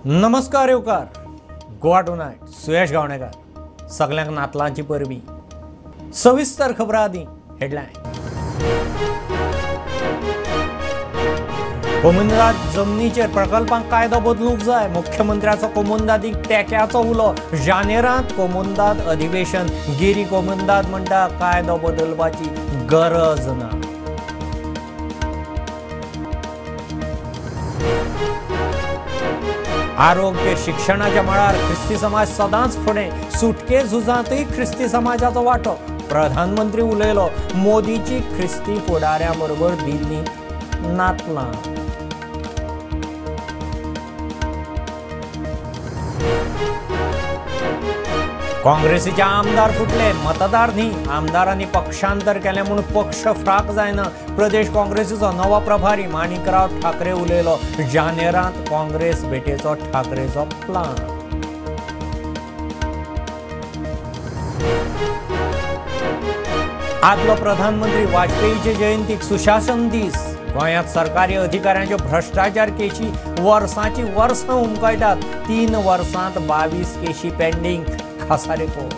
नमस्कार येवकार गोवा टुनायट सुयश गावणेकर सगळ्यांक नातलांची परबी। सविस्तर खबरां आदी हेडलायन। कोमुनिदाद जमनीचेर प्रकल्पांक कायदो बदलूंक जाय, मुख्यमंत्र्याचो कोमुनिदादीक तेक्याचो उलो। जानेरांत कोमुनिदाद अधिवेशन, गिरी कोमुनिदाद म्हणटा कायदो बदलपाची गरज ना। आरोग्य शिक्षणाच्या मळार ख्रिस्ती समाज सदांच फुडें, सुटके झुजांतूय ख्रिस्ती समाजाचो वांटो। प्रधानमंत्री उलयलो, मोदीची ख्रिस्ती फुडाऱ्यां बरोबर दिल्लींत नातलां। काँग्रेसीचे आमदार फुटले, मतदार न्ही, आमदारांनी पक्षांतर केलें म्हूण पक्ष फ्राक जायना। प्रदेश काँग्रेसीचो नवो प्रभारी माणिकराव ठाकरे उलयलो, जानेरांत काँग्रेस भेटेचो ठाकरेचो प्लान। आदलो प्रधानमंत्री वाजपेयीचे जयंतीक सुशासन दीस। गोंयांत सरकारी अधिकाऱ्यांच्यो भ्रश्टाचार केशी वर्सांची वर्सां हुमकळटात। 3 वर्सांत 22 केशी पेंडींग। खासा रिपोर्ट।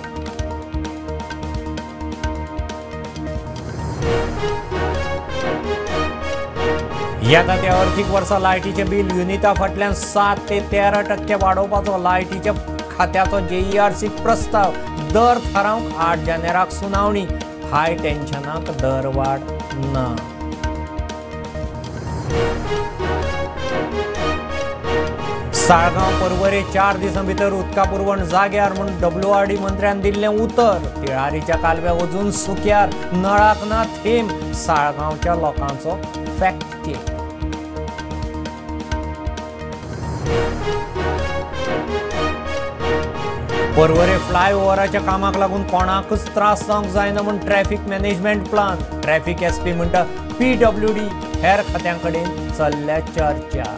येता त्या अर्थीक वर्सा लायटीचें बील युनिटा फाटल्यान 7 ते 13% वाडोवपाचो लायटीच्या खात्याचो जेईआरसी प्रस्ताव। दर थारावंक 8 जानेराक सुनावणी। हाय टेन्शनाक दरवाड ना। साळगांव पर्वरे 4 दिसां भितर उदका पुरवण जाग्यार म्हूण डब्ल्यूआरडी मंत्र्यान दिल्लें उतर। तिळारीच्या कालव्या अजून सुक्यार, नळाक ना थेंब। साळगांवच्या लोकांचो फॅक्ट चेक। पर्वरे फ्लायओव्हराच्या कामाक लागून कोणाकूच त्रास जावंक जायना म्हूण traffic management plan. Traffic SP म्हणटा पीडब्ल्यूडी हेर खात्यां कडेन चल्ल्या चर्चा।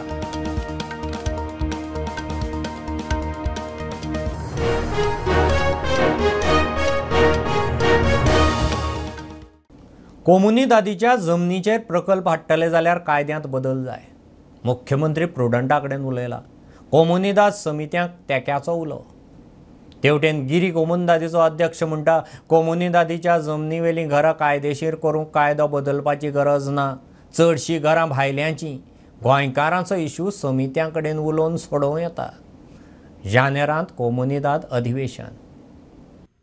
कोमुनिदादीच्या जमनीचेर प्रकल्प हाडटले जाल्यार कायद्यांत बदल जाय, मुख्यमंत्री प्रुडंटा कडेन उलयला। कोमुनिदाद समित्यांक तेक्याचो उलो। तेवटेन गिरी कोमुनिदादीचो अध्यक्ष म्हणटा कोमुनिदादीच्या जमनीवेलीं घरां कायदेशीर करूंक कायदो बदलपाची गरज ना। चडशीं घरां भायल्यांचीं, गोंयकारांचो इश्यू समित्यां कडेन उलोवन सोडोवं येता। जानेरांत कोमुनिदाद अधिवेशन।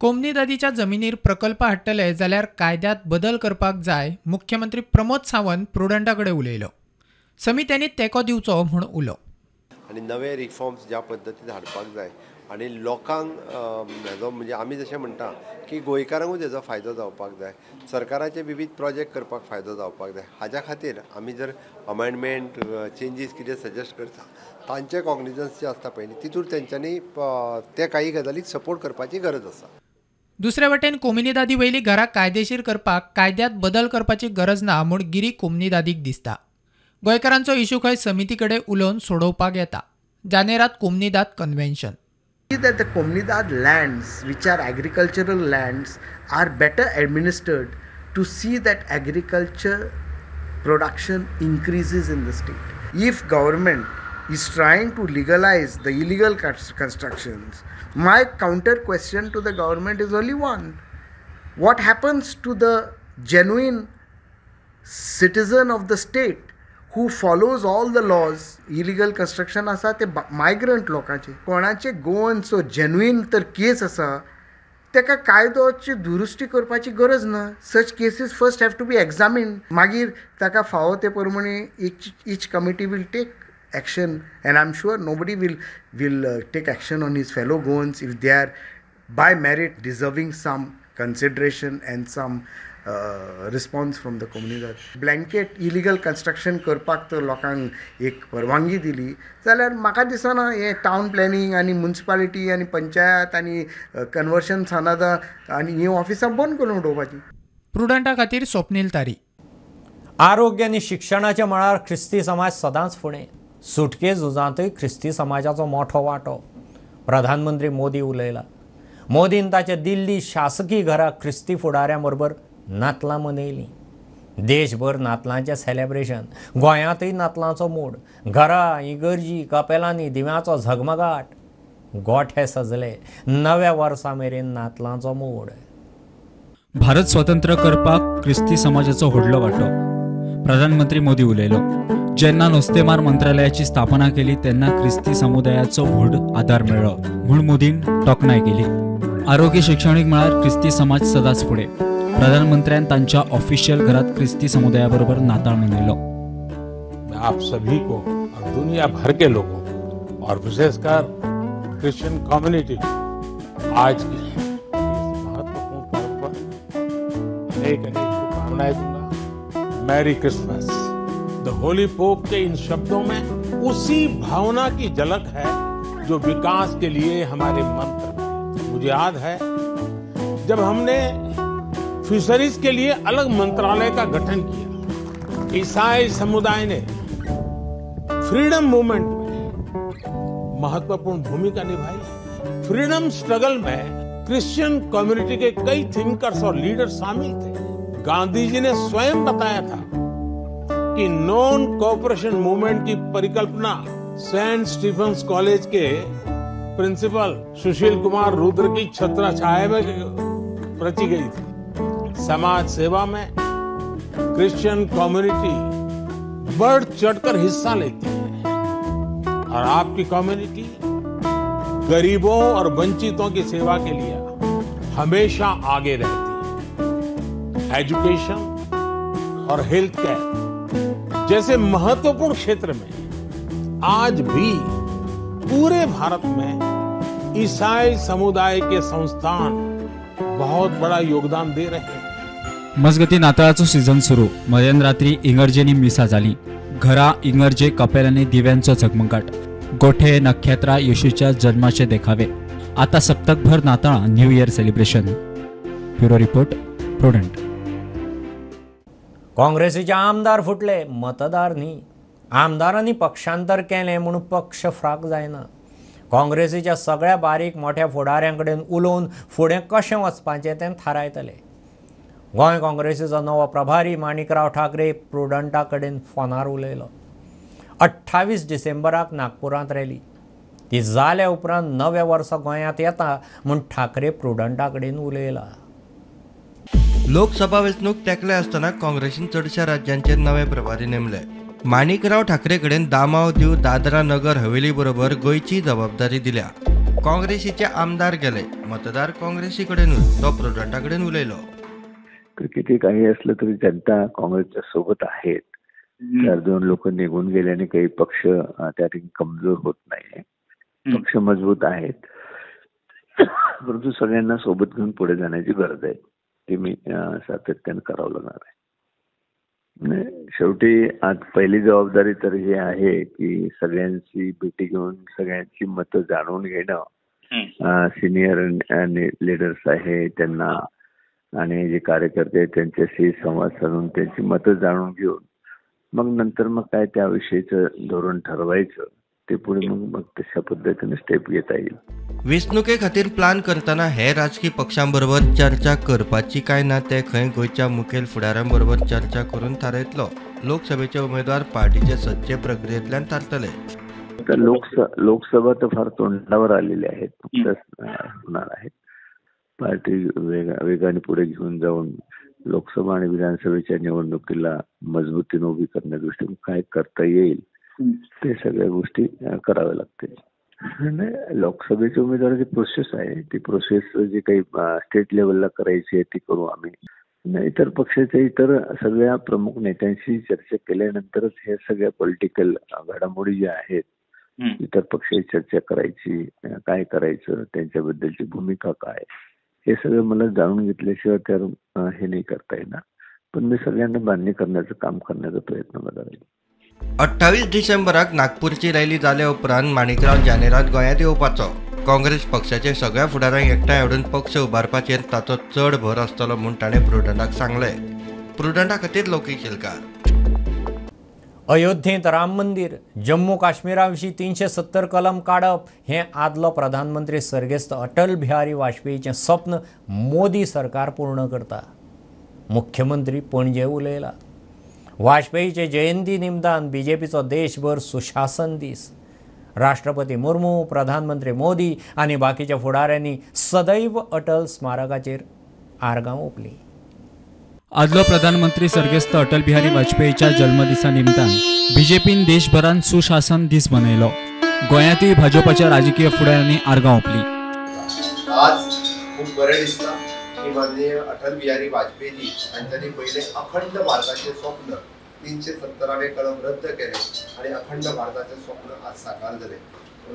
कोमुनिदादीच्या जमिनीर प्रकल्प हाडटले जाल्यार कायद्यांत बदल करपाक जाय, मुख्यमंत्री प्रमोद सावंत प्रुडंटा कडेन उलयलो। समित्यांनी तेंको दिवचो म्हूण उलो। आनी नवे रिफॉर्म्स ज्या पद्दतीन हाडपाक जाय आनी लोकांक हेजो म्हणजे आमी जशें म्हणटा की गोंयकारांकूच हेजो फायदो जावपाक जाय, सरकाराचे विविध प्रोजेक्ट करपाक फायदो जावपाक जाय। हाज्या खातीर आमी जर अमेंडमेंट चेंजीस कितें सजेस्ट करता तांचे कॉग्निजन्स जे आसता पळय तितूर तेंच्यांनी ते काही गजालीक सपोर्ट करपाची गरज आसा। दुसरे वटेन कोमुनिदादी वयली घरां कायदेशीर करपाक कायद्यांत बदल करपाची गरज ना म्हूण गिरी कोमुनिदादीक दिसता। गोंयकारांचो इश्यू खंय समिती कडेन उलोवन सोडोवपाक येता। जानेरांत कोमुनिदाद convention. That the Comunidade lands, which are agricultural lands, are better administered to see that agriculture production increases in the state. If government is trying to legalize the illegal constructions, my counter question to the government is only one. What happens to the genuine citizen of the state who follows all the laws? Illegal construction आसा ते migrant लोकांचे, कोणाचे गोवनचो genuine तर केस आसा तेका कायदोची दुरुस्ती करपाची गरज ना। Such cases first have to be examined, मागीर ताका फावो ते प्रमाणे each committee will take action and I am sure nobody will take action on his fellow Goans if they are by merit deserving some consideration and some response from the Comunidade. Blanket illegal construction करपाक तर लोकांक एक परवानगी दिली जाल्यार म्हाका दिसना हें टावन प्लॅनिंग आनी मुन्सिपालिटी आनी पंचायत आनी कन्वर्शन सानादा आनी हीं ऑफिसां बंद करून उडोवपाची। प्रुडंटा खातीर स्वप्नील तारी। आरोग्य आनी शिक्षणाच्या मळार ख्रिस्ती समाज सदांच फुडें, सुटके झुजांतूय ख्रिस्ती समाजाचो मोठो वांटो। प्रधानमंत्री मोदी उलयला। मोदीन ताच्या दिल्ली शासकी घरा ख्रिस्ती फुडाऱ्यां बरोबर नातलां मनयलीं। देशभर नातलांचें सेलेब्रेशन, गोंयांतय नातलांचो मोड. घरां, इगर्जी, कपेलांनी दिव्यांचो झगमगाट. गोठे सजले. नव्या वर्सा मेरेन नातलांचो मोड. भारत स्वतंत्र करपाक क्रिस्ती समाजाचो व्हडलो वांटो. प्रधानमंत्री मोदी उलयलो. जेन्ना नुस्तेमार मंत्रालयाची स्थापना केली तेन्ना क्रिस्ती समुदायाचो व्हड आदार मेळ्ळो म्हूण मोदीन तोखणाय केली. आरोग्य शिक्षणीक मळार क्रिस्ती समाज सदांच फुडें. प्रधानमंत्र्यान तांच्या ऑफिशियल घरात क्रिस्ती समुदायाबरोबर नाताळ मनयलो. मैं आप सभी को और दुनिया भर के लोगों को और विशेषकर क्रिश्चियन कम्युनिटी को आज के इस महत्वपूर्ण पर्व पर अनेक अनेक शुभकामनाएं दूंगा. Merry Christmas. The Holy Pope K in शब्दों में उसी भावना की झलक है जो विकास के लिए हमारे मंत्र है. मुझे याद है जब हमने फिशरीज के लिए अलग मंत्रालय का गठन किया, ईसाई समुदाय ने फ्रीडम मूवमेंट में महत्वपूर्ण भूमिका निभाई. फ्रीडम स्ट्रगल में क्रिश्चियन कम्युनिटी के कई थिंकर्स और लीडर्स शामिल थे. गांधी जी ने स्वयं बताया था कि नॉन कोऑपरेशन मूवमेंट की परिकल्पना सेंट स्टीफेंस कॉलेज के प्रिंसिपल सुशील कुमार रुद्र की छत्र छाया में रची गई थी. समाज सेवा में क्रिश्चियन कम्युनिटी बढ़ चढ़कर हिस्सा लेती है और आपकी कम्युनिटी गरीबों और वंचितों की सेवा के लिए हमेशा आगे रहती है. एजुकेशन और हेल्थ केयर जैसे महत्वपूर्ण क्षेत्र में आज भी पूरे भारत में ईसाई समुदाय के संस्थान बहुत बड़ा योगदान दे रहे हैं. मजगती नाताळाचो सीझन सुरू. मध्यान रात्री इंगर्जेनी मिसा जाली. घरा, इंगर्जे, कपेलांनी दिव्यांचो झगमगाट. गोठे, नक्षत्रां, येशूच्या जन्माचे देखावे. आता सप्तकभर नाताळां new year celebration. Bureau report, Prudent. काँग्रेसीचे आमदार फुटले, मतदार न्ही. आमदारांनी पक्षांतर केलें म्हूण पक्ष फ्राक जायना. काँग्रेसीच्या सगळ्या बारीक मोठ्या फुडाऱ्यां कडेन उलोवन फुडें कशें वचपाचें तें थारायतले. गोंय काँग्रेसीचो नवो प्रभारी माणिकराव ठाकरे प्रुडंटा कडेन फोनार उलयलो. 28 डिसेंबराक नागपुरांत रॅली ती जाल्या उपरांत नव्या वर्सा गोंयांत येता म्हूण ठाकरे प्रुडंटा कडेन उलयला. लोकसभा वेंचणूक तेंकले आसतना काँग्रेसीन चडश्या राज्यांचेर नवे प्रभारी नेमले. माणिकराव ठाकरे कडेन दामाव दीव, दादरा नगर हवेली बरोबर गोंयची जबाबदारी दिल्या. काँग्रेसीचे आमदार गेले, मतदार काँग्रेसी कडेनूच. तो प्रुडंटा कडेन उलयलो. तर किती काही असलं तरी जनता काँग्रेसच्या सोबत आहेत. 4-2 लोक निघून गेल्याने काही पक्ष त्या ठिकाणी कमजोर होत नाही. पक्ष मजबूत आहेत, परंतु सगळ्यांना सोबत घेऊन पुढे जाण्याची गरज आहे. ते मी सातत्यानं करावं लागणार आहे. शेवटी आज पहिली जबाबदारी तर ही आहे की सगळ्यांची भेटी घेऊन सगळ्यांची मतं जाणून घेणं. सिनियर लीडर्स आहे त्यांना आणि जे कार्यकर्ते आहेत त्यांच्याशी संवाद साधून त्यांची मतं जाणून घेऊन मग नंतर मग काय त्याविषयीचं धोरण ठरवायचं, ते पुढे मग मग तशा पद्धतीने स्टेप घेता येईल. वेंचणुके खातीर प्लान करतना हे राजकी पक्षां बरोबर चर्चा करपाची काय ना ते खंय गोंयच्या मुखेल फुडाऱ्यां बरोबर चर्चा करून थारायतलो. लोकसभेचे उमेदवार पार्टीचे सज्जे प्रक्रियेंतल्यान थारतले. तर लोकसभा तर फार तोंडावर आलेली आहेत, नुकत्याच होणार आहेत. पार्टी वेगाने पुढे घेऊन जाऊन लोकसभा आणि विधानसभेच्या निवडणुकीला मजबूतीने उभी करण्याच्या दृष्टीने काय करता येईल ते सगळ्या गोष्टी कराव्या लागतील. लोकसभेच्या उमेदवाराची प्रोसेस आहे, ती प्रोसेस जी काही स्टेट लेवलला करायची आहे ती करू आम्ही. इतर पक्षाच्या इतर सगळ्या प्रमुख नेत्यांशी चर्चा केल्यानंतरच हे सगळ्या पॉलिटिकल घडामोडी ज्या आहेत इतर पक्षाची चर्चा करायची, काय करायचं, त्यांच्याबद्दलची भूमिका काय, हे सगळं मला जाणून घेतल्याशिवाय तर हे नाही करता येणार. पण मी सगळ्यांना मान्य करण्याचं काम करण्याचा प्रयत्न माझा राहील. 28 डिसेंबराक नागपूरची रॅली जाल्या उपरांत माणिकराव जानेरात गोंयांत येवपाचो. काँग्रेस पक्षाचे सगळ्या फुडाऱ्यांक एकठांय हाडून पक्ष उबारपाचेर ताचो चड भर आसतलो म्हूण ताणें प्रुडंटाक सांगलें. प्रुडंटा खातीर लोकी शेलकार. अयोध्येंत राम मंदिर, जम्मू काश्मीरा विशीं 370 कलम काडप हें आदलो प्रधानमंत्री सर्गेस्त अटल बिहारी वाजपेयीचें स्वप्न मोदी सरकार पूर्ण करता. मुख्यमंत्री पणजे उलयला. वाजपेयीचे जयंती निमतान बीजेपीचो देशभर सुशासन दीस. राष्ट्रपती मुर्मू, प्रधानमंत्री मोदी आनी बाकीच्या फुडाऱ्यांनी सदैव अटल स्मारकाचेर आर्गां ओंपली. आदलो प्रधानमंत्री सर्गेस्त अटल बिहारी वाजपेयीच्या जल्मदिसा निमतान बीजेपीन देशभरान सुशासन दीस मनयलो. गोंयांतूय भाजपाच्या राजकीय फुडाऱ्यांनी आर्गां ओंपली. आज खूब बरें दिसता की माननीय अटल बिहारी वाजपेयी हांच्यांनी पयलें अखंड भारताचें स्वप्न 370वें कलम रद्द केलें आनी अखंड भारताचें स्वप्न आज साकार जालें.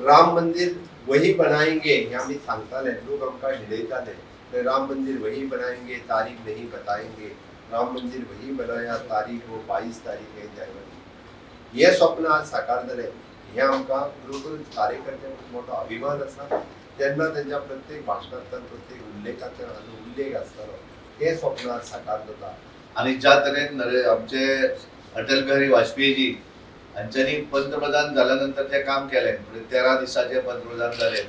राम मंदिर वही बनाएंगे हें आमी सांगताले, लोक आमकां हिणयताले. राम मंदिर वही बनाएंगे, तारीख नहीं बताएंगे. राम मंदिर वही बनाया, तारीख वो 22 तारीख है जनवरी. हें स्वप्न आज साकार जालें. हें आमकां बरोबर कार्यकर्त्यांक खूब मोठो अभिमान आसा. तेन्ना तेंच्या प्रत्येक भाशणांतल्यान, प्रत्येक उल्लेखांतल्यान हाजो उल्लेख आसतालो. तें स्वप्न आज साकार जाता. आनी ज्या तरेन आमचे अटल बिहारी वाजपेयीजी हांच्यांनी पंतप्रधान जाल्या नंतर जें काम केलें, म्हणजे 13 दिसाचे पंतप्रधान जाले,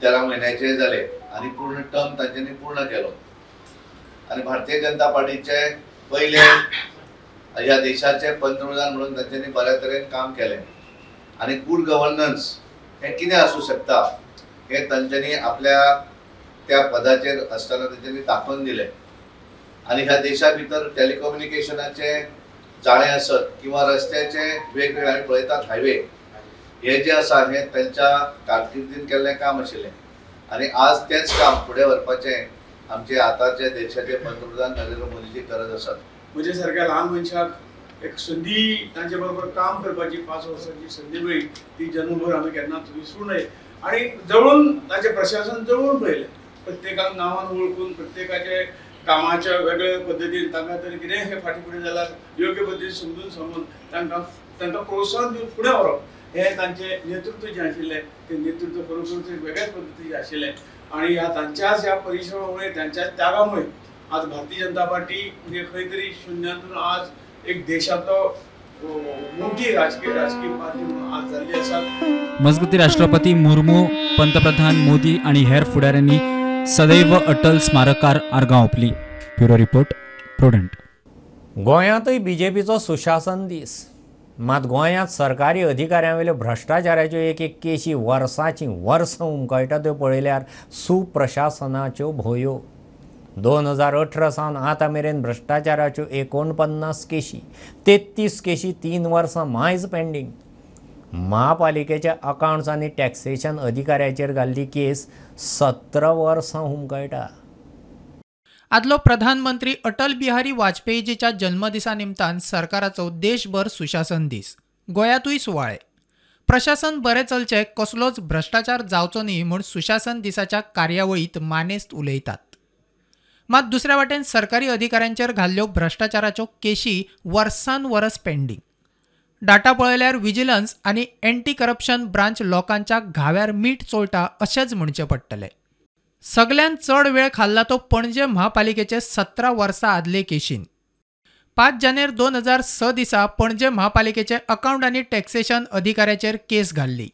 13 म्हयन्याचे जाले आनी पूर्ण टर्म तांच्यांनी पूर्ण केलो. आनी भारतीय जनता पार्टीचे पयले ह्या देशाचे पंतप्रधान म्हणून तांच्यांनी बऱ्या तरेन काम केलें. आनी गुड गव्हर्नन्स हें कितें आसूं शकता हें तांच्यांनी आपल्या त्या पदाचेर आसतना तांच्यांनी दाखोवन दिलें. आनी ह्या देशा भितर टेलिकम्युनिकेशनाचें जाळें आसत किंवा रस्त्याचे वेगवेगळे आमी पळयतात हायवे, हे जे आसा हें तांच्या कारकिर्दीन केल्लें काम आशिल्लें. आनी आज तेंच काम फुडें व्हरपाचें आमचे आतांचे देशाचे पंतप्रधान नरेंद्र मोदीची गरज आसा. म्हजे सारक्या ल्हान मनशाक एक संदी तांचे बरोबर काम करपाची 5 वर्सांची संदी मेळ्ळी, ती जन्मभर आमी केन्नाच विसरूं नये. आनी जवळून ताचें प्रशासन जवळून पळयलें, प्रत्येकाक नांवान वळखून प्रत्येकाचे कामाच्या वेगळे पद्दतीन तांकां तरी कितेंय हे फाटीं फुडें जाल्यार योग्य पद्दतीन समजून सांगून तांकां तांकां प्रोत्साहन दिवन फुडें व्हरप हें तांचें नेतृत्व जें आशिल्लें तें नेतृत्व खरोखरच एक वेगळ्याच पद्दतीचें आशिल्लें. आनी ह्या तांच्याच ह्या परिश्रमामुळे, तांच्याच त्यागामुळे आज भारतीय जनता पार्टी म्हणजे खंय तरी शुन्यांतून आज एक देशांतलो मोठी राजकीय पार्टी म्हणून आज जाल्ली आसा. मजगती राष्ट्रपती मुर्मू, पंतप्रधान मोदी आनी हेर फुडाऱ्यांनी सदैव अटल स्मारकार आर्गां ओंपली. Bureau report, Prudent. गोंयांतूय बीजेपीचो सुशासन दीस. मात गोंयांत सरकारी अधिकाऱ्यांवेल्यो भ्रश्टाचाराच्यो एक एक केशी वर्साचीं वर्सां उमकळटा त्यो पळयल्यार सुप्रशासनाच्यो भोयो. 2018 सावन आतां मेरेन भ्रश्टाचाराच्यो 49 केशी, 33 केशी 3 वर्सां मायज पेंडींग. म्हापालिकेच्या अकावंट्स आनी टॅक्सेशन अधिकाऱ्याचेर घाल्ली केस 17 वर्सां हुमकळटा. आदलो प्रधानमंत्री अटल बिहारी वाजपेयीजीच्या जन्मदिसा निमतान सरकाराचो देशभर सुशासन दीस. गोंयांतूय सुवाळे. प्रशासन बरें चलचें, कसलोच भ्रश्टाचार जावचो न्ही म्हूण सुशासन दिसाच्या कार्यावळींत मानेस्त उलयतात. मात दुसऱ्या वाटेन सरकारी अधिकाऱ्यांचेर घाल्ल्यो भ्रश्टाचाराच्यो केशी वर्सान वरस पेंडींग. डाटा पळयल्यार विजिलन्स आनी एंटी करप्शन ब्रांच लोकांच्या घाव्यार मीठ चोळटा अशेंच म्हणचें पडटलें. सगल्यांत चड वेळ खाल्ला तो पणजे म्हापालिकेचे 17 वर्सां आदले केशीन. 5 जानेर 2006 दिसा पणजे म्हापालिकेचे अकावंट आनी टॅक्सेशन अधिकाऱ्याचेर केस घाल्ली.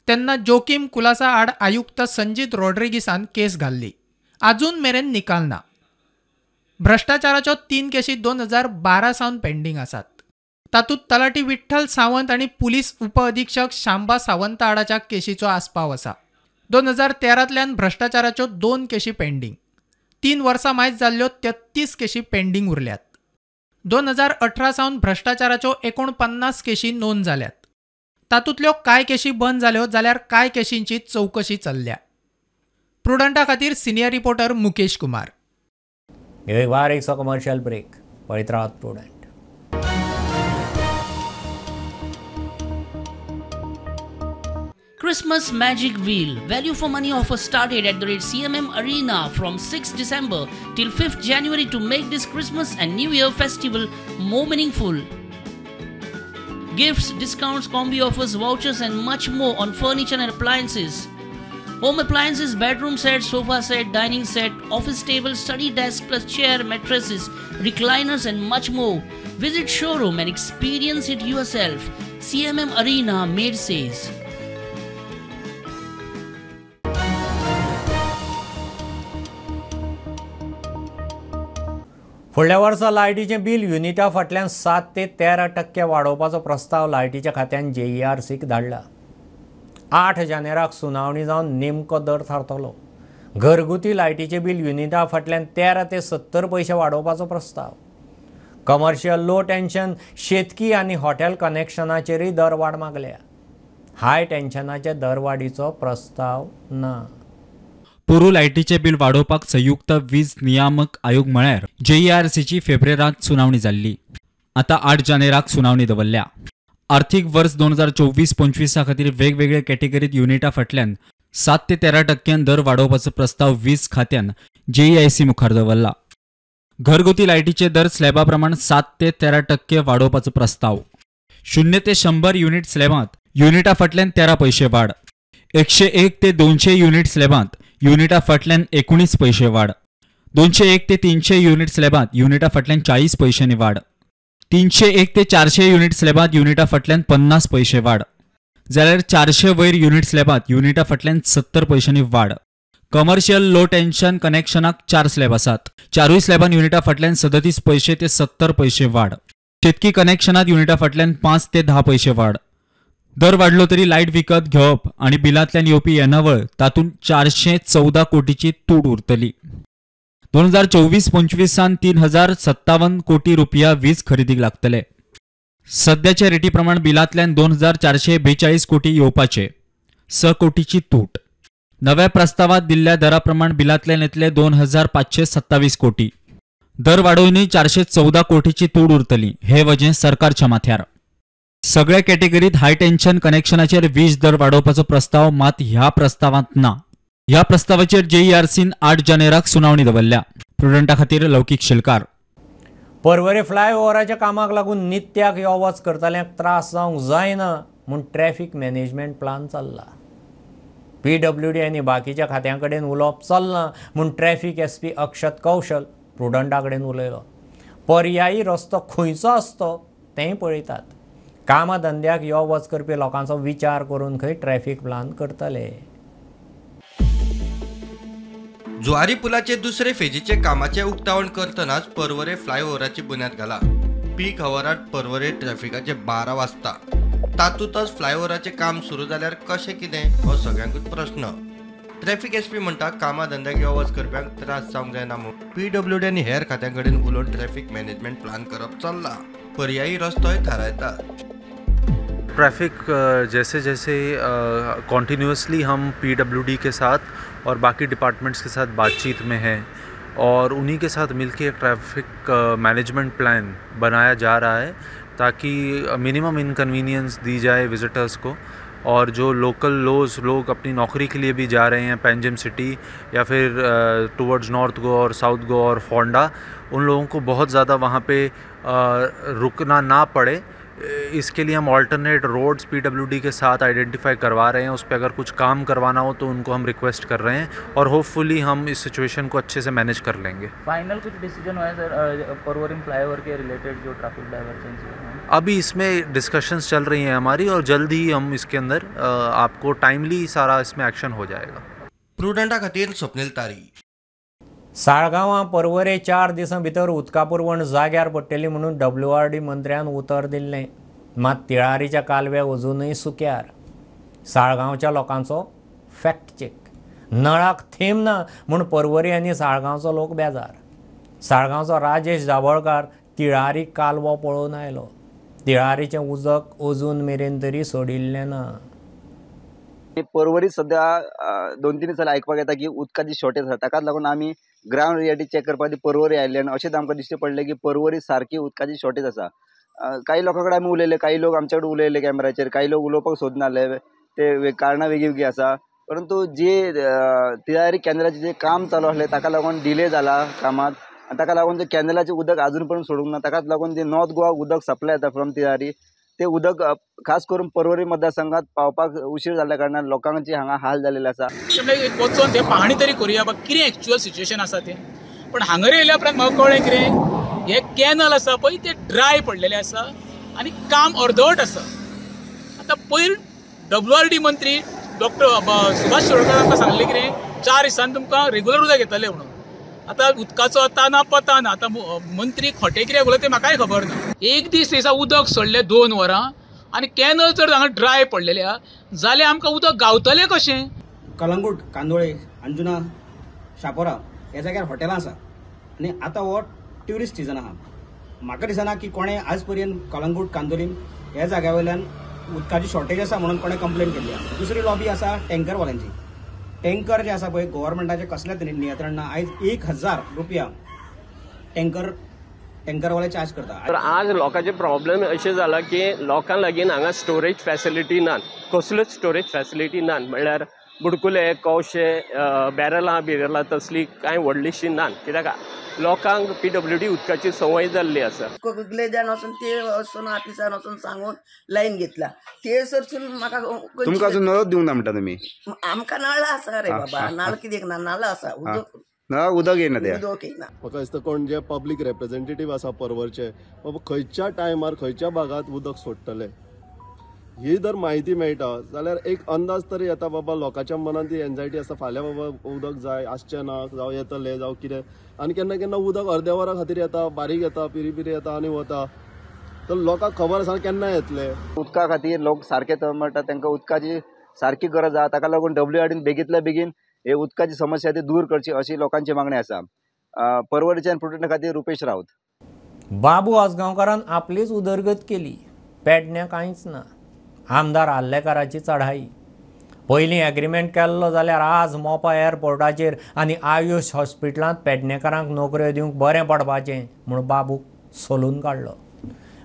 तेन्ना जोकीम कुलासा आड आयुक्त संजीत रॉड्रिगीसान केस घाल्ली. आजून मेरेन निकाल ना. भ्रश्टाचाराच्यो 3 केशी 2012 सावन पेंडींग आसात. तातूंत तलाठी विठ्ठल सावंत आनी पुलीस उपअधिक्षक शांबा सावंता आडाच्या केशीचो आस्पाव आसा. 2013तल्यान भ्रश्टाचाराच्यो 2 केशी पेंडींग. 3 वर्सां मायज जाल्ल्यो 33 केशी पेंडींग उरल्यात. 2018 सावन भ्रश्टाचाराच्यो 49 केशी नोंद जाल्यात. तातूंतल्यो कांय केशी बंद जाल्यो जाल्यार कांय केशींची चवकशी चल्ल्या. प्रुडंटा खातीर सिनियर रिपोर्टर मुकेश कुमार. एक बारीकसो कमर्शियल ब्रेक. पळयत रावात Prudent. Christmas Magic Wheel value for money offer started at the rate CMM Arena from 6th December till 5th January to make this Christmas and New Year festival more meaningful. Gifts, discounts, combi offers, vouchers and much more on furniture and appliances. Home appliances, bedroom set, sofa set, dining set, office table, study desk plus chair, mattresses, recliners and much more. Visit showroom and experience it yourself. CMM Arena, Mercedes. फुडल्या वर्सा लायटीचें bill युनिटा फाटल्यान 7 ते 13% वाडोवपाचो प्रस्ताव लायटीच्या खात्यान जेईआरसीक धाडला. 8 जानेराक सुनावणी जावन नेमको दर थारतलो. घरगुती लायटीचें बील युनिटा फाटल्यान 13 ते 70 पयशे वाडोवपाचो प्रस्ताव. कमर्शियल लो टेन्शन शेतकी आनी हॉटेल कनेक्शनाचेरूय दरवाड मागल्या. हाय टेन्शनाचे दरवाडीचो प्रस्ताव ना. पोरू लायटीचें बील वाडोवपाक संयुक्त वीज नियामक आयोग म्हळ्यार जेईआरसीची फेब्रेरांत सुनावणी जाल्ली. आतां 8 जानेराक सुनावणी दवरल्या. आर्थीक वर्स 2024-25 खातीर वेगवेगळ्या कॅटेगरीत युनिटा फाटल्यान 7 ते 13% दर वाडोवपाचो प्रस्ताव वीज खात्यान जेईआयसी मुखार दवरला. घरगुती लायटीचे दर स्लॅबा प्रमाण 7 ते 13% वाडोवपाचो प्रस्ताव. 0 ते 100 युनिट स्लॅबांत युनिटा फाटल्यान 13 पयशे वाड. 101 ते 200 युनिट स्लॅबांत युनिटा फाटल्यान 19 पयशे वाड. 201 ते 300 युनिट स्लॅबांत युनिटा फाटल्यान 40 पयशांनी वाड. 301 ते 400 युनिट स्लॅबांत युनिटा फाटल्यान 50 पयशे वाड. जाल्यार 400 वयर युनिट स्लॅबांत युनिटा फाटल्यान 70 पयशांनी वाड. कमर्शियल लो टेन्शन कनेक्शनाक 4 स्लॅब आसात. 4 स्लॅबान युनिटा फाटल्यान 37 पयशे ते 70 पयशे वाड. शेतकी कनेक्शनात युनिटा फाटल्यान 5 ते 10 पयशे वाड. दर वाडलो तरी लायट विकत घेवप आनी बिलांतल्यान येवपी येणावळ तातूंत 414 कोटीची तूट उरतली. 2024-25 3,057 कोटी रुपया वीज खरेदीक लागतले. सद्याच्या रेटी प्रमाण बिलांतल्यान 2,442 कोटी येवपाचे, 6 कोटीची तूट. नव्या प्रस्तावात दिल्ल्या दरा प्रमाण बिलांतल्यान येतले 2,527 कोटी. दर वाडोवनूय 414 कोटीची तूट उरतली हे वजें सरकारच्या माथ्यार. सगळ्या कॅटेगरीत हाय टेन्शन कनेक्शनाचेर वीज दर वाडोवपाचो प्रस्ताव मात ह्या प्रस्तावांत ना. ह्या प्रस्तावाचेर जेईआरसीन 8 जानेराक सुनावणी दवरल्या. प्रुडंटा खातीर लौकीक शिलकार. पर्वरे फ्लायओव्हराच्या कामाक लागून नित्याक यो वच करतल्यांक त्रास जावंक जायना म्हूण ट्रॅफिक मॅनेजमेंट प्लान चल्ला. पीडब्ल्यूडी आनी बाकीच्या खात्यां कडेन उलोवप चल्लां म्हूण ट्रॅफिक एसपी अक्षत कौशल प्रुडंटा कडेन उलयलो. पर्यायी रस्तो खंयचो आसतो तेंय पळयतात. कामा धंद्याक यो वच करपी लोकांचो विचार करून खंय ट्रॅफिक प्लान करतले. जुवारी पुलाचे दुसरे फेजीचे कामाचे उक्तावण करतनाच पर्वरे फ्लायओव्हराची बुन्याद घाला. पीक हवरात पर्वरे ट्रॅफिकाचे 12 वाजता तातूंतच फ्लायओव्हराचे काम सुरू जाल्यार कशें कितें हो सगळ्यांकूच प्रश्न. ट्रॅफिक एसपी म्हणटा कामा धंद्याक यो वच करप्यांक त्रास जावंक जायना म्हूण पीडब्ल्यूडी आनी हेर खात्यां कडेन उलोवन ट्रॅफिक मॅनेजमेंट प्लान करप चल्ला. पर्यायी रस्तोय थारायतात. ट्रैफिक जैसे जैसे कॉन्टीन्यूसली हम पीडब्ल्यूडी के साथ और बाकी डिपार्टमेंट्स के साथ बातचीत में हैं और उन्हीं के साथ मिलके एक ट्रैफिक मैनेजमेंट प्लान बनाया जा रहा है ताकि मिनिमम इनकन्वीनियंस दी जाए विज़िटर्स को. और जो लोकल लोग अपनी नौकरी के लिए भी जा रहे हैं पेंजिम सिटी या फिर टुवर्ड्स नॉर्थ गोवा और साउथ गोवा और फोंडा, उन लोगों को बहुत ज़्यादा वहाँ पे रुकना ना पड़े, इसके लिए हम ऑल्टरनेट रोड्स पीडब्ल्यूडी के साथ आइडेंटिफाई करवा रहे हैं. उस पर अगर कुछ काम करवाना हो तो उनको हम रिक्वेस्ट कर रहे हैं और होपफुली हम इस सिचुएशन को अच्छे से मैनेज कर लेंगे. फाइनल कुछ डिसीजन हुआ है सर पर्वरिम फ्लाईओवर के रिलेटेड जो ट्रैफिक डाइवर्जन है? अभी इसमें डिस्कशंस चल रही हैं हमारी और जल्द ही हम इसके अंदर आपको टाइमली सारा इसमें एक्शन हो जाएगा. प्रुडंटा खातीर स्वप्नील तारी. साळगांवां पर्वरे 4 दिसां भितर उदका पुरवण जाग्यार पडटली म्हणून डब्ल्यूआरडी मंत्र्यान उतर दिल्लें. मात तिळारीच्या कालवे अजूनय सुक्यार. साळगांवच्या लोकांचो फॅक्ट चेक. नळाक थेंब ना म्हूण पर्वरी आनी साळगांवचो लोक बेजार. साळगांवचो राजेश दाबोळकार तिळारी कालवो पळोवन आयलो. तिळारीचें उदक अजून मेरेन तरी सोडिल्लें ना. पर्वरी सद्या 2-3 दिसांनी आयकपाक येता की उदकाची शॉर्टेज आसा. ताकाच लागून आमी ग्रावंड रियलिटी चॅक करपाक खातीर पर्वरी आयिल्ले आनी अशेंच आमकां दिश्टी पडलें की पर्वरी सारकी उदकाची शॉर्टेज आसा. काही लोकां कडेन आमी उलयले, काही लोक आमचे कडेन उलयले कॅमेराचेर, काही लोक उलोवपाक सोदनासले, ते कारणां वेगळीं वेगळीं आसा. परंतु जी तिळारी कॅनलाचें जें काम चालू आसलें ताका लागून डिले जाला कामांत आनी ताका लागून जें कॅनलाचें उदक आजून पर्यंत सोडूंक ना. ताकाच लागून जें नॉर्थ गोवा उदक सप्लाय जाता फ्रॉम तिळारी ते उदक खास करून पर्वरी मतदारसंघात पावपाक उशीर जाल्ल्या कारणान लोकांची हांगा हाल जाल्ले आसा. वचोन ते पाहणी तरी करुया बा कितें एक्चुअल सिच्युएशन आसा तें. पण हांगर येयल्या उपरांत म्हाका कळ्ळें कितें हे कॅनल आसा पळय ते ड्राय पडलेले आसा आनी काम अर्दवट आसा. आतां पयर डब्ल्यूआरडी मंत्री डॉक्टर सुभाष शिरोडकर आमकां सांगलें कितें 4 दिसांनी तुमकां रेगुलर उदक येतलें म्हणून. आतां उदकाचो आता ना पता ना. आतां मंत्री खोटे कित्याक उलयता तें म्हाकाय खबर ना. एक दीस थंयसा उदक सोडलें 2 वरां आनी कॅनल जर हांगा ड्राय पडलेले आहा जाल्यार आमकां उदक गावतलें कशें? कलंगूट, कांदोळे, अंजुना, शापोरा ह्या जाग्यार हॉटेलां आसा आनी आतां हो ट्युरिस्ट सिजन आहा. म्हाका दिसना की कोणें आज पर्यंत कलंगूट, कांदोलीम ह्या जाग्या वयल्यान उदकाची शॉर्टेज आसा म्हणून कोणें कंप्लेन केल्ली आसा. दुसरी लॉबी आसा टँकरवाल्यांची. टँकर जे आसा पळय गव्हर्मेंटाचें कसलेंच नियंत्रण ना. आयज 1000 रुपया टँकरवाले चार्ज करता. तर आज लोकांचे प्रॉब्लेम अशें जाला की लोकां लागीं हांगा स्टोरेज फॅसिलिटी ना, कसल्योच स्टोरेज फॅसिलिटी ना. म्हणल्यार बुडकुले, कवशे, बॅरलां बिरलां तसली कांय व्हडलीशी ना, कित्याक लोकांक पीडब्ल्यूडी उदकाची संवय जाल्ली आसा. ग्लेजान वचून ते वचून ऑफिसान वचून सांगून लायन घेतला ते सरसून म्हाका तुमकां अजून नळ दिवंक ना म्हणटा तुमी? आमकां नळ आसा रे बाबा, नळ कित्याक ना, नळ आसा, उदक नळाक उदक येयना. ते उदक येयना. म्हाका दिसता कोण जे पब्लीक रिप्रेझेंटेटीव आसा पर्वरचे, बाबा खंयच्या टायमार खंयच्या भागांत उदक सोडटले ही जर म्हायती मेळटा जाल्यार एक अंदाज तरी येता बाबा लोकांच्या मनान ती एन्जायटी आसा, फाल्यां बाबा उदक जाय आसचें ना, जावं येतलें जावं कितें. आनी केन्ना केन्ना उदक अर्द्या वरा खातीर येता, बारीक येता, पिरी पिरी येता आनी वता, तर लोकांक खबर आसा केन्ना येतलें. उदका खातीर लोक सारके तळमळटा, तांकां उदकाची सारकी गरज आसा. ताका लागून डब्ल्यूआरडीन बेगींतल्या बेगीन हे उदकाची समस्या ती दूर करची अशी लोकांची मागणी आसा. पर्वरीच्यान प्रुडंटा खातीर रुपेश राऊत. बाबू आजगांवकारान आपलीच उदरगत केली, पेडण्या कांयच ना. आमदार आर्लेकाराची चढाई. पयलीं एग्रीमेंट केल्लो जाल्यार आज मोपा एअरपोर्टाचेर आनी आयुष हॉस्पिटलांत पेडणेकारांक नोकऱ्यो दिवंक बरें पडपाचें म्हूण बाबूक सोलून काडलो.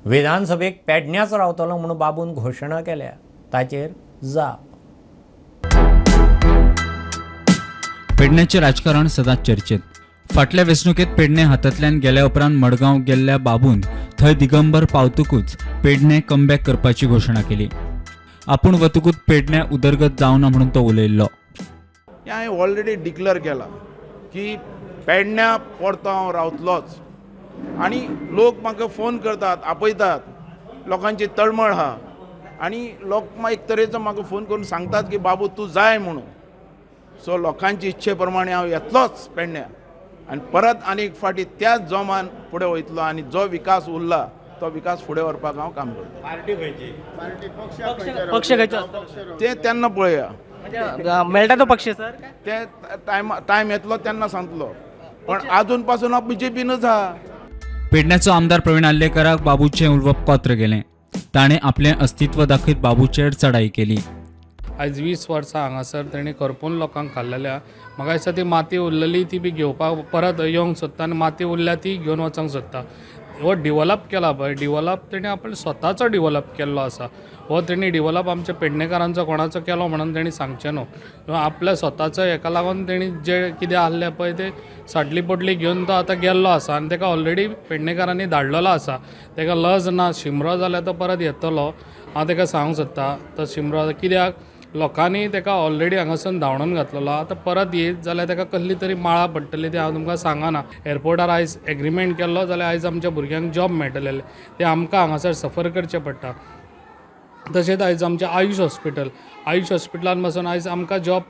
विधानसभेक पेडण्याच रावतलो म्हूण बाबून घोशणा केल्या, ताचेर जाप. पेडण्याचें राजकारण सदांच चर्चेत. फाटल्या वेंचणुकेंत पेडणे हातांतल्यान गेल्या उपरांत मडगांव गेल्ल्या बाबून थंय दिगंबर पावतकूच पेडणे कमबॅक करपाची घोशणा केली. आपूण वतकूच पेडण्या उदरगत जावना म्हणून तो उलयल्लो. हांवें ऑलरेडी डिक्लेअर केला की पेडण्या परतो हांव रावतलोच आनी लोक म्हाका फोन करतात, आपयतात, लोकांची तळमळ आहा आनी लोक एक तरेचो म्हाका फोन करून सांगतात की बाबू तूं जाय म्हणून. सो लोकांची इच्छे प्रमाणे हांव येतलोच पेडण्या आनी परत आनी एक फावटी त्याच जोमान फुडें वयतलो आनी जो विकास उरला तो विकास फुडें व्हरपाक हांव काम करतलो. पार्टी खंयची, पक्ष खंयचो ते तेन्ना पळोवया, मेळटा तो पक्ष सर ते टायम येतलो तेन्ना सांगतलो, पण आजून पासून हांव बीजेपीनच आहा. पेडण्याचो आमदार प्रवीण आर्लेकाराक बाबूचें उलोवप कोत्र गेलें. ताणें आपलें अस्तित्व दाखयत बाबूचेर चढाई केली. आयज 20 वर्सां हांगासर तेणी करपून लोकांक खाल्लेल्या. म्हाका दिसता ती माती उरलेली ती बी घेवपाक परत येवंक सोदता आनी माती उरल्या ती घेवन वचोंक सोदता. हो डिवलप केला पळय, डिवलप तेणी आपलो स्वताचो डिवलप केल्लो आसा. हो तेणी डिवलप आमच्या पेडणेकारांचो कोणाचो केलो म्हणून तेणी सांगचें न्हू, आपल्या स्वताचो हेका लागून तेणी जे कितें आहलें पळय ते साटली पोटली घेवन तो आतां गेल्लो आसा आनी तेका ऑलरेडी पेडणेकारांनी धाडलेलो आसा. तेका लज ना, शिमरो जाल्यार तो परत येतलो. हांव तेका सांगूंक सोदता तो शिमरो कित्याक लोकांनी तेका ऑलरेडी हांगासून धांवडून घातलेलो. आतां परत येत जाल्यार तेका कसली तरी माळा पडटली, ते हांव तुमकां सांगना. एअरपोर्टार आयज एग्रीमेंट केल्लो जाल्यार आयज आमच्या भुरग्यांक जॉब मेळटले, ते आमकां हांगासर सफर करचें पडटा. तशेंच आयज आमचें आयुष हॉस्पिटल, आयुष हॉस्पिटलान पासून आयज आमकां जॉब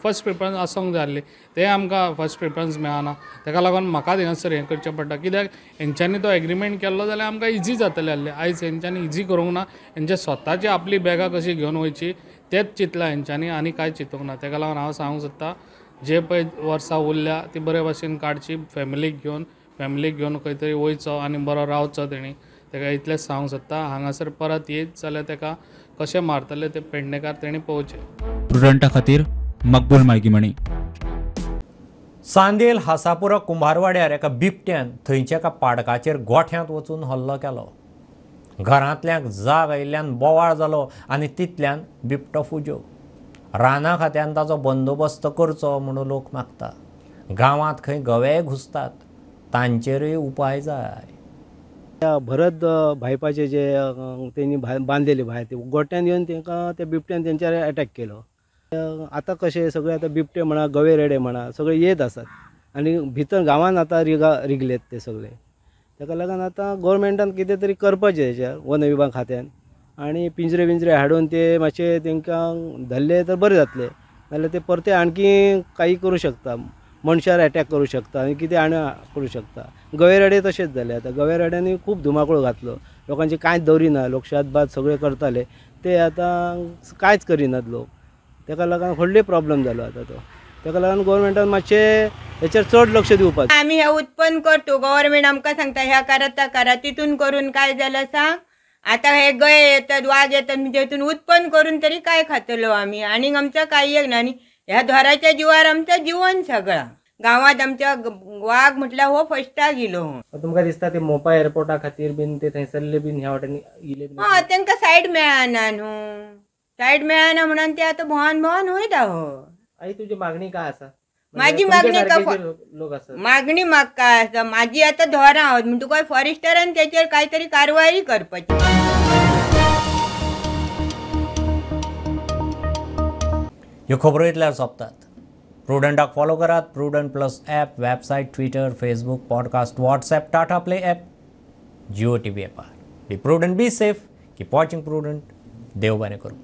फर्स्ट प्रिफरन्स आसूंक जाय आसली, ते आमकां फर्स्ट प्रिफरन्स मेळना. तेका लागून म्हाका थिंगासर हें करचें पडटा, कित्याक हेंच्यांनी तो एग्रीमेंट केल्लो जाल्यार आमकां इजी जातलें आसलें. आयज हेंच्यांनी इजी करूंक ना, हेंच्या स्वताची आपली बॅगां कशी घेवन वयची तेंच चिंतलां हेंच्यांनी आनी कांय चिंतूंक ना. तेका लागून हांव सांगूंक सोदता जे पळय वर्सां उरल्या ती बरे भाशेन काडची, फॅमिलीक घेवन खंय तरी वयचो आनी बरो रावचो. तेणी तेका इतलेंच सांगूंक सोदता. हांगासर परत येत जाल्यार तेका कशें मारतले ते पेडणेकार तेणी पळोवचें. प्रुडंटा खातीर मकबूल मायगीमणी. चांदेल हासापुरा कुंभारवाड्यार एका बिबट्यान थंयच्या एका पाडकाचेर गोठ्यांत वचून हल्लो केलो. घरांतल्यांक जाग आयिल्ल्यान बोवाळ जालो आनी तितल्यान बिबटो फुज्यो. राना खात्यान ताचो बंदोबस्त करचो म्हणून लोक मागता. गांवांत खंय गवे घुसतात, तांचेरूय उपाय जाय. भरत भायपाचे जे तेणी बांदलेले भायर ते गोट्यान येवन तांकां त्या बिबट्यान तेंच्यार एटॅक केलो. आतां कशें सगळे आतां बिबटे म्हणा, गवे रेडे म्हणा, सगळे येत आसात आनी भितर गांवान आतां रिगलेत ते सगळे. ताका लागून आतां गोवोरमेंटान कितें तरी करपाचें हेच्यार वन विभाग खात्यान, आनी पिंजरे बिंजरे हाडून ते मातशे तांकां धरले तर बरें जातलें, नाजाल्यार ते परते आणकी काही करूं शकता. मनशार एटॅक करूं शकता आनी कितें आनी करूं शकता. गवे रेडे तशेंच जाले. आतां गवे रेड्यांनी खूब धुमाकूळ घातलो, लोकांची कांयच दवरिना, लोक शेत भात सगळें करताले ते आतां कांयच करिनात लोक. ताका लागून व्हडले प्रॉब्लम जालो आतां तो. ताका लागून गोवोरमेंटान मातशें हेचेर चड लक्ष दिवपाक. आमी हे उत्पन्न करतो, गव्हर्मेंट आमकां सांगता ह्या करा त्या करा, तितून करून काय जालें सांग. आतां हे गये येतात, वाग येतात, म्हणजे हितून उत्पन्न करून तरी काय खातलो आमी? आनीक आमचो कांय एक ना. आनी ह्या धोराच्या जिवार आमचो जिवन सगळा. गांवांत आमच्या वाग म्हटल्यार हो फस्टाक येयलो. तुमकां दिसता ते मोपा एअरपोर्टा खातीर बीन ते थंयसरले बीन ह्या वाटेन येयले? हय, तांकां सायड मेळना न्हू, सायड मेळना म्हणून ते आतां भोंवन भोंवन वयता. हो, आई तुजी मागणी काय आसा? माझी मागणी का लोक आसा मागणी म्हाका आसा, माझी आतां धोरां आहोत म्हणटकच फॉरेस्टरान तेचेर कांय तरी कारवाई करपाची. ह्यो खबरो इतल्यार सोंपतात. प्रुडंटाक फॉलो करात. Prudent plus app, website, Twitter, Facebook, podcast, WhatsApp, Tata Play app, Jio TV ॲपार. Be prudent, be safe, keep watching Prudent. देव बरें करूं.